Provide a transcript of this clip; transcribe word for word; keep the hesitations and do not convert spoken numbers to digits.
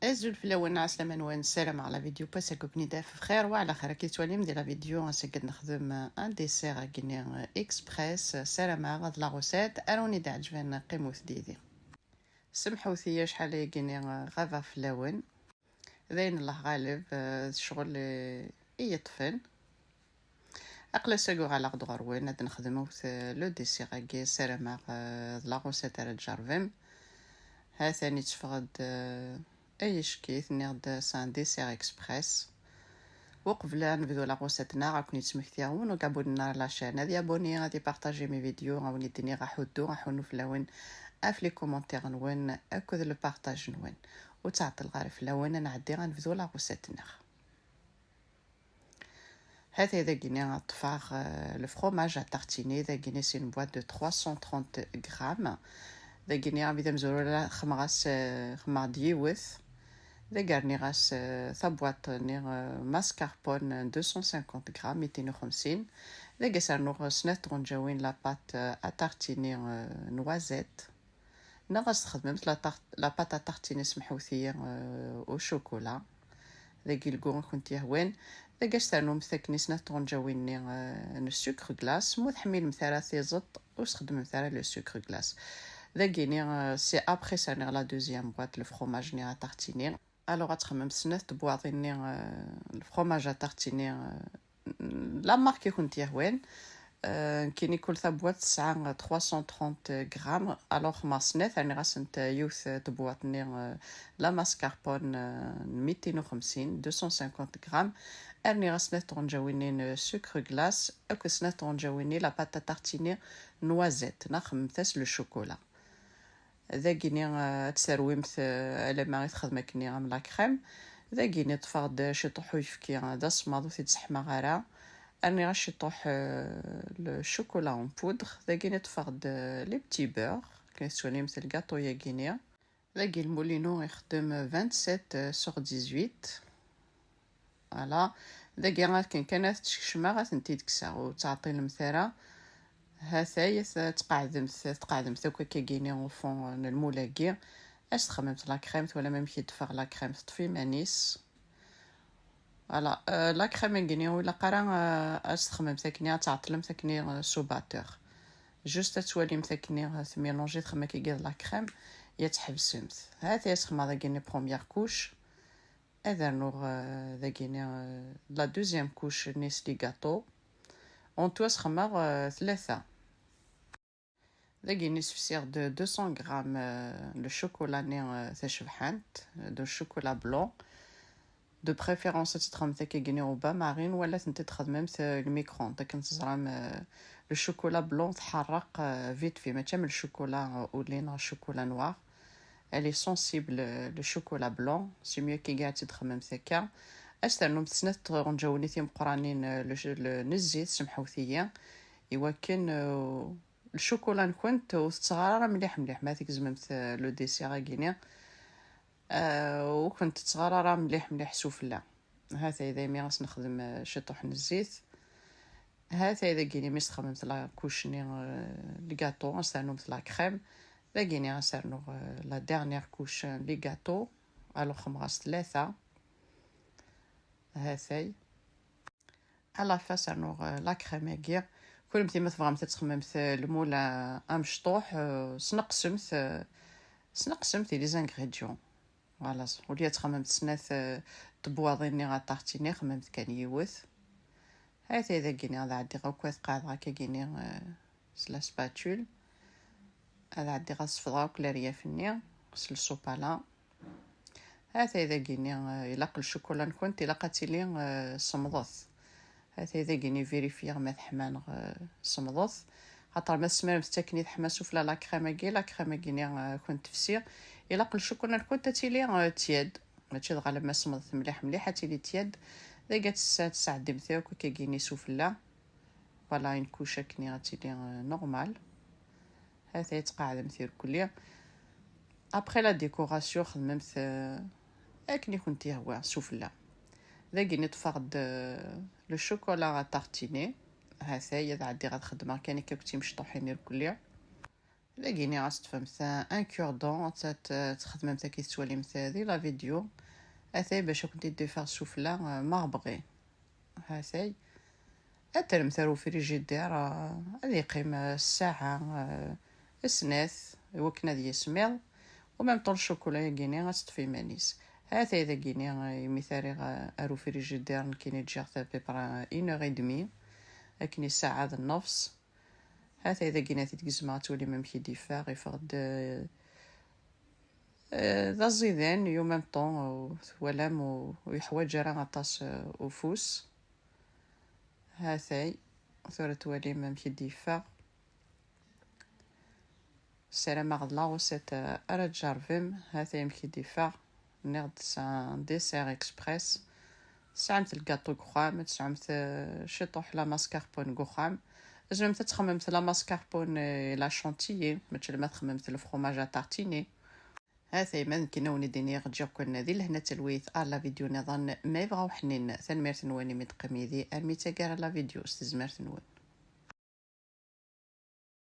Azul fell-awen, ɛeslama-nwen, ssarameɣ la vidéo passée-aken-id ɣef bxir wa ɛla xir. Akka tettwalim di la vidéo, ass-agi ad nexdem un dessert-agi-nni express. Ssarameɣ ad la recette ara wen-id-ɛeǧben, qqimet yid-i. Semḥut-iyi acḥal ayagi-nni ɣabeɣ fell-awen. D ayen Allah ɣaleb, eh, d ccɣel, eh, i yeṭṭfen. Aql-as agi uɣaleɣ-d ɣer-wen ad nexdem awt, eh, le dessert-agi, ssarameɣ, eh, d la recette ara tjerrbem. Ha-t-an itteffeɣ-d, eh, ay ickit, nniɣ-d c'est un dessert express. Uqbel ad nebdu la recette-nneɣ, ad ken-id-smektiɣ win ur abonné ara à la chaîne, ad yabonné, ad ipartaji mes vidéos, ad wen-id-iniɣ aḥuddu, aḥunnu fell-awen, af les commentaires-nwen akked le partage-nwen. Ur ttɛeṭṭileɣ ara fell-awen, ad nɛeddi ad nebdu la recette-nneɣ. Ha-t-ay dagini ad ṭṭfeɣ, euh, le fromage à tartiner, dagini c'est une boîte de trois cent trente grammes. Dagini abrid amezwaru xemmeɣ-as, euh, xemmeɣ-d yiwet. Dagi rniɣ-as, euh, tabwaṭ-nni, euh, mascarpone deux cent cinquante grammes, mitin u xemsin. Dagi as rnuɣ snat tɣenǧawin la pâte, euh, à tartiner, euh, noisette. Neɣ ad s-txedmemt la tart-, la pâte à tartiner, semḥewt-iyi, euh, au chocolat. Dagi lgu i kent-yehwan. Dagi ad s-ternum takni snat tɣenǧawin-nni, euh, n sucre glace. Ma ur tḥemmilem ara tiẓeṭ, ur txeddmemt ara le sucre glace. Dagini, euh, c'est après ça rniɣ la deuxième boîte, le fromage-nni à tartiner. Alors, ad txemmem snat tebwaḍin-nni, euh, le fromage à tartiner, euh, la marque i kent-yehwan. Euh, nekkini kul tabwaṭ tesɛa trois cent trente grammes. Alors, xemmeɣ snat, rniɣ-asent yiwet tebwaṭ-nni, euh, la mascarpone, euh, mitin u xemsin, deux cent cinquante grammes. Rniɣ-as snat tɣenǧawin-nni n sucre glace, akked snat tɣenǧawin-nni la pâte à tartiner noisette, neɣ xemmemt-as le chocolat. Dagini, euh, ad tt-terwimt, euh, alamma i texdem akkenni am la crème. Dagini ṭṭfeɣ-d ciṭuḥ uyefki, euh, d asemmaḍ, ur t-id-sseḥmaɣ ara. Rniɣ-as ciṭuḥ, euh, le chocolat en poudre. Dagini ṭṭfeɣ-d, euh, les petits beurres. Akken tettwalimt lgaṭu-yagini. Dagi lmul-inu ixeddem vingt-sept sur dix-huit. Voilà. Dagi akken kan ad t-skecmeɣ, ad tent-id-kkseɣ, ur ttɛeṭṭilemt ara. Ha-t-ay, ad tqeɛdemt, ad tqeɛdemt akk akkagini au fond n lmul-agi. Ad s-txemmemt la crème, twalam amek i d-teffeɣ la crème, teṭṭef iman-is. Voilà, euh, la crème-agi-ni ur ilaq ara, euh, ad s-txemmemt akkenni, ad tɛeṭṭlemt akkenni, euh, sous batteur. Juste ad twalimt akkenni, euh, tmilonjimt, txemmem akkagi d la crème, ya tḥebsemt. Ha-t-ay ad txemmeɣ dagini première couche. Ad rnuɣ, euh, dagini, euh, la deuxième couche-nni s les gâteaux. En tout, ad s-xemmeɣ, euh, tlata. Dagini sefsiɣ-d deux cents grammes, euh, le chocolat-nni, euh, tacebḥant, euh, de chocolat blanc. De préférence, ad tt-txedmemt akkagini au bain-marie, wala ad tent-id-txedmemt, euh, le micro-ondes. Akken teẓram, euh, le chocolat blanc tḥerreq, euh, vite fait. Mačči am le chocolat, euh, au lait neɣ chocolat noir. Elle est sensible, euh, le chocolat blanc. C'est mieux akkagi ad tt-id-txedmemt akka. Ad s-ternumt snat tɣenǧawin timeqqranin, euh, le, le, n zzit, semḥewt-iyi. Iwakken, euh, ccukula-nkent ur tettɣar ara mliḥ mliḥ, ma tgezmemt, euh, le dessert-agi-ni, euh, ur kent-tettɣar ara mliḥ mliḥ sufella. Ha-t-ay daymi as-nexdem, euh, ciṭuḥ n zzit. Ha-t-ay dagini mi s-txedmemt la couche-nni, euh, lgaṭu, as-ternumt la crème. Dagini as-rnuɣ, euh, la dernière couche n lgaṭu. Alors xemmeɣ-as tlata. Ha-t-ay. À la fin, as-rnuɣ, euh, la crème-agi. Kunemti ma tebɣamt ad txemmemt, euh, lmul, euh, amecṭuḥ, euh, sneqsemt, euh, sneqsemt les ingrédients. Voilà, au lieu ad txemmemt snat, euh, tebwaḍin-nni à tartiner, xemmemt kan yiwet. Ha-t-ay dagini, ad ɛeddiɣ akk ad qeɛdeɣ akkagini, euh, s la spatule. Ad ɛeddiɣ ad sefḍeɣ akk leryaf-nni s le sopalin. Ha-t-ay dagini, eh, ilaq ccukula-nkent, ilaq ad tili, eh, semmḍet. Ha-t-ay dagini vérifier ma teḥma neɣ, eh, semmḍet. Xaṭer ma tesmar-, ma tettakni teḥma sufella la crème-agi, la crème-agi-ni, eh, ad kent-tefsi. Ilaq ccukula-nkent ad tili, eh, tiède. Mačči dɣa lemma semmḍet mliḥ mliḥ, ad tili tiède. Dagi ad tess-, ad tesɛeddimt akk akkagini sufella. Voilà, une couche akkenni ad tili, euh, normal. Ha-t-ay tqeɛdemt irkelli. Après la décoration, xedmemt, euh, akken i kent-yehwa sufella. Dagini ṭṭfeɣ-d, euh, le chocolat à tartiner. Ha-t-ay ad ɛeddiɣ ad xedmeɣ kan akka akk d timecṭuḥin irkelli. Dagini ad teṭṭfemt un cure-dent, ad t-, txedmemt akken tettwalimt di la vidéo. Atay bac ad kent-id-iffeɣ sufella, eh, ma ɣebɣi. Hatay. Ad terremt ar ufrijidir, eh, ad yeqqim, eh, ssaɛa, eh, snat, i wakken ad yismiḍ. U même temps ccukula-yagini ad teṭṭef iman-is. Hatay dagini, eh, imi t-rriɣ, eh, ar ufrijidir, nekkini ǧǧiɣ-t à peu près une heure et demie, akken yessaɛa d nnefs. Hatay dagini ad t-id-gezmeɣ, ad twalim amek i d-yeffeɣ, yeffeɣ-d, eh, d aẓidan, et en même temps, u twalam, u, u yeḥwaǧ ara aṭas, eh, ufus. Hatay, tura twalim amek i d-yeffeɣ. Ssarameɣ d la recette, eh, ara tjerrbem. Hatay amek i d-yeffeɣ. Nniɣ-d c'est un dessert express. Tesɛamt lgaṭu deg uxxam, tesɛamt, eh, ciṭuḥ la mascarpone deg uxxam. Tzemremt ad txemmemt la mascarpone, eh, la chantilly, mačči lma txemmemt le fromage à tartiner. Hatay ma d nekkini ad wen-id-iniɣ ǧǧiɣ-ken di lehna d talwit ar la vidéo nniḍen ma yebɣa uḥnin. Tanemmirt-nwen imi d-teqqim yid-i armi d taggara n la vidéo s tezmert-nwen.